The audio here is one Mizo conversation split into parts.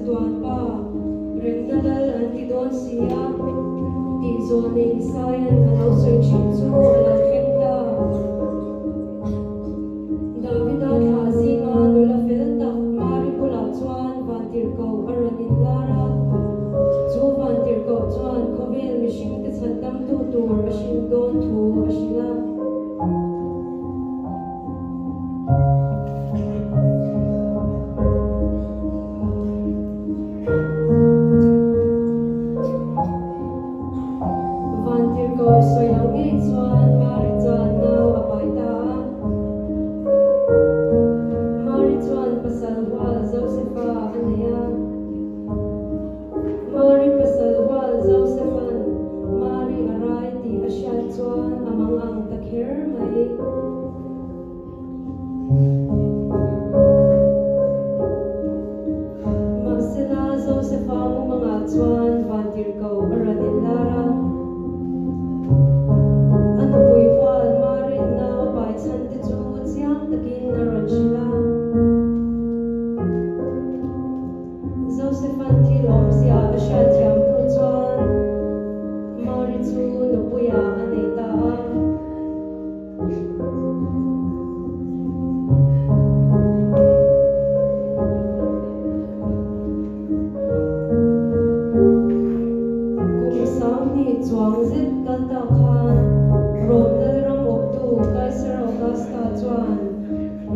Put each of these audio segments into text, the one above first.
Chatuan Pa, Remna Lal an ti dawn si a, tih zawhne Isaia'n a lo sawi thin chu a lo thleng ta. Davida thlah zinga nula fel tak Mari bulah chuan vantirhkoh a rawn inlar a. Chu vantirhkoh chuan khawvel mihringte chhandamtu tur a hrilh dawn thu a hrilh a. Vantirhkoh sawi ang ngei chuan Mari chuan nau a pai ta a. Mari chuan pasal hual Josefa a nei a. Mari pasal hual Josefa'n Mari a rai tih a hriat chuan a mang ang ta kher mai. Mahsela, Josefa mumangah chuan vantirhkoh a rawn inlar a. A nupui hual Marin nau a pai chhan te chu chiang takin a rawn hrilh a. Josefa'n thil awmzia a hriatthiam hnu chuan Mari chu nupuiah a nei ta a. Kum 2000 chuang zet kal ta khan Rom Lalram awptu Kaiser Augusta chuan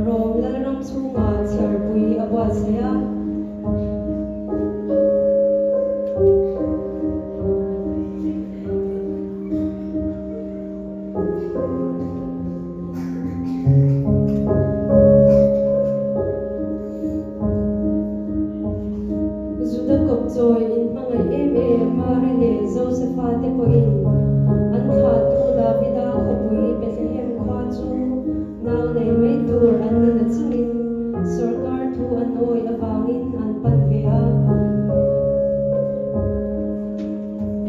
Rom Lalram chhungah chhiarpui a buatsaih a. Juda kawpchawi inhmangaih em em Mari leh Josefa te pawhin an thlahtu Davida khawpui Bethlehem khua chu nau nei mai tur an ni na chungin sawrkar thu an awih avangin an pan ve a.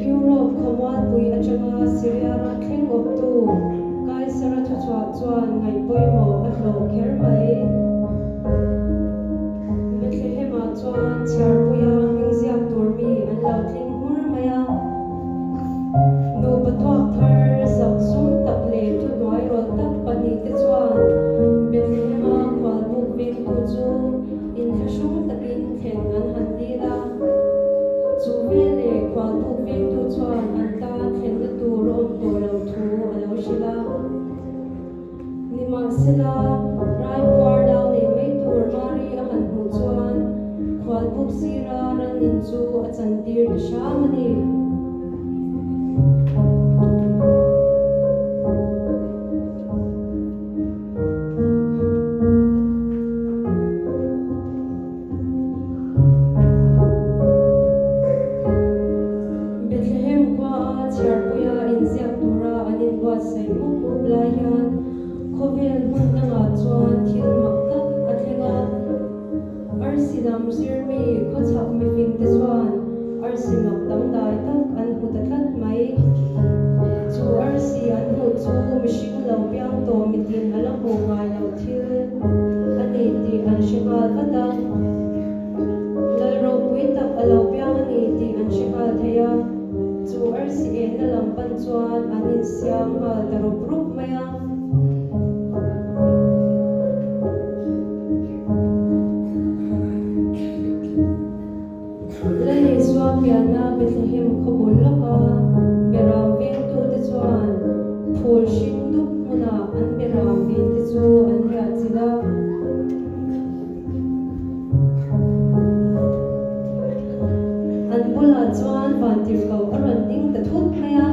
Europe khawmualpui atanga Syria ram thleng awptu Kaisara thuchhuah chuan ngaih pawimawh a hlawh kher mai. Bethlehem-ah chuan chhiarpuia hming ziak tur mi an lo tling hmur mai a. Nupa tuak thar zak zum tak leh thuhnuai rawlh tak pahnihte chuan Bethlehem-a khualbuk vengtu chu inthlahrung takin thlen an han dil a. Chu veleh khualbuk vengtu chuan an tan thlenna tur a awm tawh lo thu a lo hrilh a. Nimahsela, Raipuar nau nei mai tur Mari a han hmuh chuan khualbuk sira ranin chu a chantir ta hram a ni. Bethlehem khua a chhiarpuia inziak tura an inbuatsaih mup mup lai hian khawvel hmun dangah chuan thil mak tak a thleng a. Arsi lam zirmi khawchhak mifingte chuan arsi mak dangdai tak an hmu ta tlat mai. Chu arsi an hmuh chu mihring lo piang tawh mitin a la hmuh ngai loh thil a ni tih an hre nghal vat a. Lal ropui tak a lo piang a ni tih an hre nghal thei a, chu arsi enna lam pan chuan an insiam nghal ta rup rup mai a. Lalisua pianna Bethlehem khawbul lawka beram vengtute chuan phul hring dup hmunah an beram vinte chu an riah chilh a. An bulah chuan vantirhkoh a rawn ding ta thut mai a,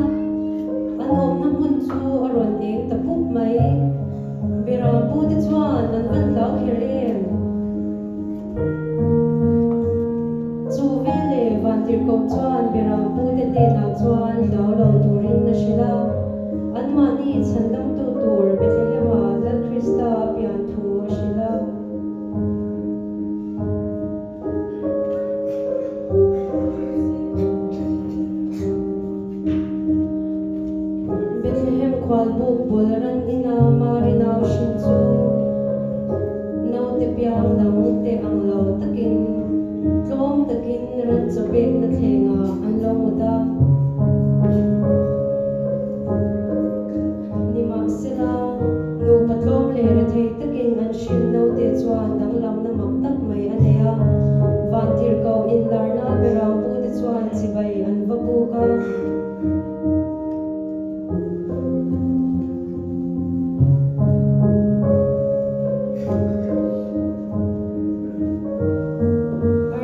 an awmna hmun chu a rawn eng ta pup mai. Beram pute chuan an van hlau kher em? Chu veleh Vantirhkoh chuan Beram pute hnenah chuan hlau lo turin a hrilh a, anmahni chhandamtu tur Bethlehem-ah Lal Krista a pian thu a hrilh a. Bethlehem khualbuk bul ran ina Mari nau hrin chu naute piang dang te ang lo takin tlawm takin.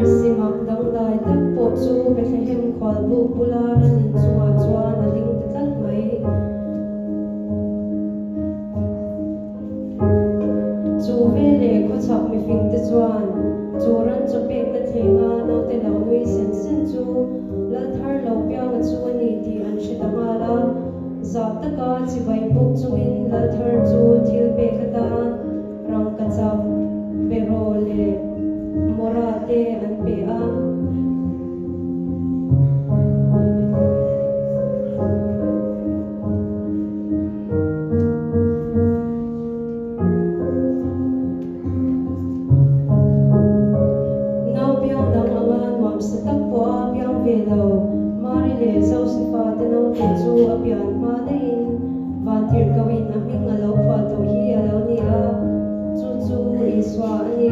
Arsi mak dangdai tak pawh chu Bethlehem khualbuk bula ran in chungah chuan a ding ta tlat mai. Chu veleh khawchhak mifingte chuan chu ran chaw pekna thlenga naute lo nui sen sen chu Lalthar lo pianga chu a ni tih an hre ta nghal a. Zah taka chibai buk chungin Lalthar chu thil pek atan rangkachak, beraw leh mawra te an pe a. Nau piang dang anga nuam sa tak pawh a piang ve lo. Mari leh Josefa te naute chu a pian hma daihin Vantirhkohin a hming a lo phuah tawh hi a lo ni a, chu chu Isua a ni.